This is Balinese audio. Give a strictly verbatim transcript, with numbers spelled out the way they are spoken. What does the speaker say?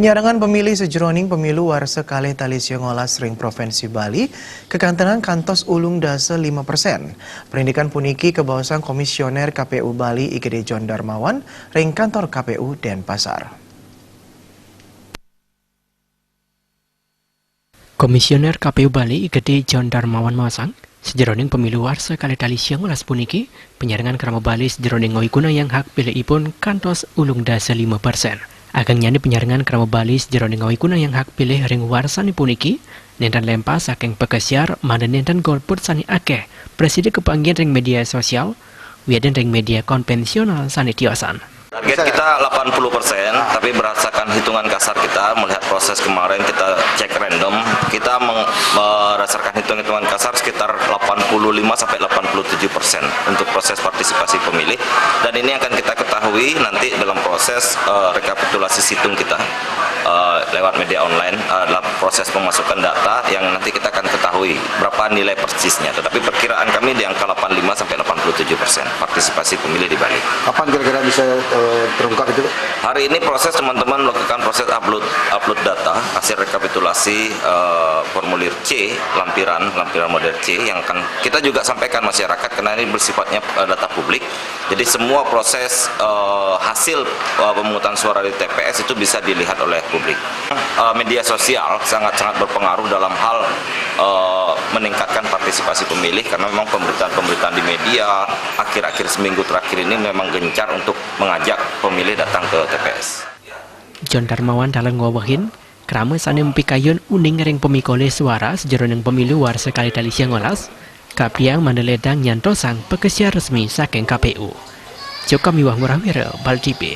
Penyarengan pemilih sajeroning pemilu warsa kalih tali sia ngolas ring Provinsi Bali kakantenang kantos ulung dasa lima persen. Parindikan puniki kabaosang Komisioner K P U Bali I Gede John Darmawan ring kantor K P U Denpasar. Komisioner K P U Bali I Gede John Darmawan maosang, sajeroning pemilu warsa kalih tali sia ngolas puniki, penyarengan krama Bali sajeroning ngawigunayang hak pilihipun kantos ulung dasa lima persen. Agangnyané penyarengan krama Bali sajeroning ngawigunayang hak pilih ring warsané puniki, nénten lempas saking pakesiar mangda nénten golput sané akéh prasida kapanggihin ring média sosial, wiadin ring média konvensional sané tiosan. Target kita delapan puluh persen, tapi berdasarkan hitungan kasar kita melihat proses kemarin kita cek random, kita meng- berdasarkan hitung-hitungan kasar sekitar delapan puluh lima sampai delapan puluh tujuh persen untuk proses partisipasi pemilih. Dan ini akan kita ketahui nanti dalam proses eh, rekapitulasi situng kita eh, lewat media online, eh, dalam proses pemasukan data yang nanti kita akan ketahui berapa nilai persisnya. Tetapi perkiraan kami di angka delapan puluh lima sampai delapan puluh tujuh persen partisipasi pemilih di Bali. Kapan kira-kira bisa eh, terungkap itu? Hari ini proses teman-teman melakukan proses upload upload data hasil rekapitulasi eh, formulir C, lampiran lampiran model C yang akan kita juga sampaikan masyarakat karena ini bersifatnya eh, data publik. Jadi semua proses eh, hasil eh, pemungutan suara di T P S itu bisa dilihat oleh publik. Eh, media sosial sangat-sangat berpengaruh dalam hal eh, meningkatkan partisipasi pemilih karena memang pemberitaan-pemberitaan di media akhir-akhir seminggu terakhir ini memang gencar untuk mengajak pemilih datang ke T P S. John Darmawan taler ngwewehin, krama sané mapikayun uning ring pamikolih suara sajeroning pemilu warsa kalih tali sia ngolas, kapiang mangda ledang nyantosang pakesiar resmi saking K P U. Joko miwah Ngurah Wira, Bali T V.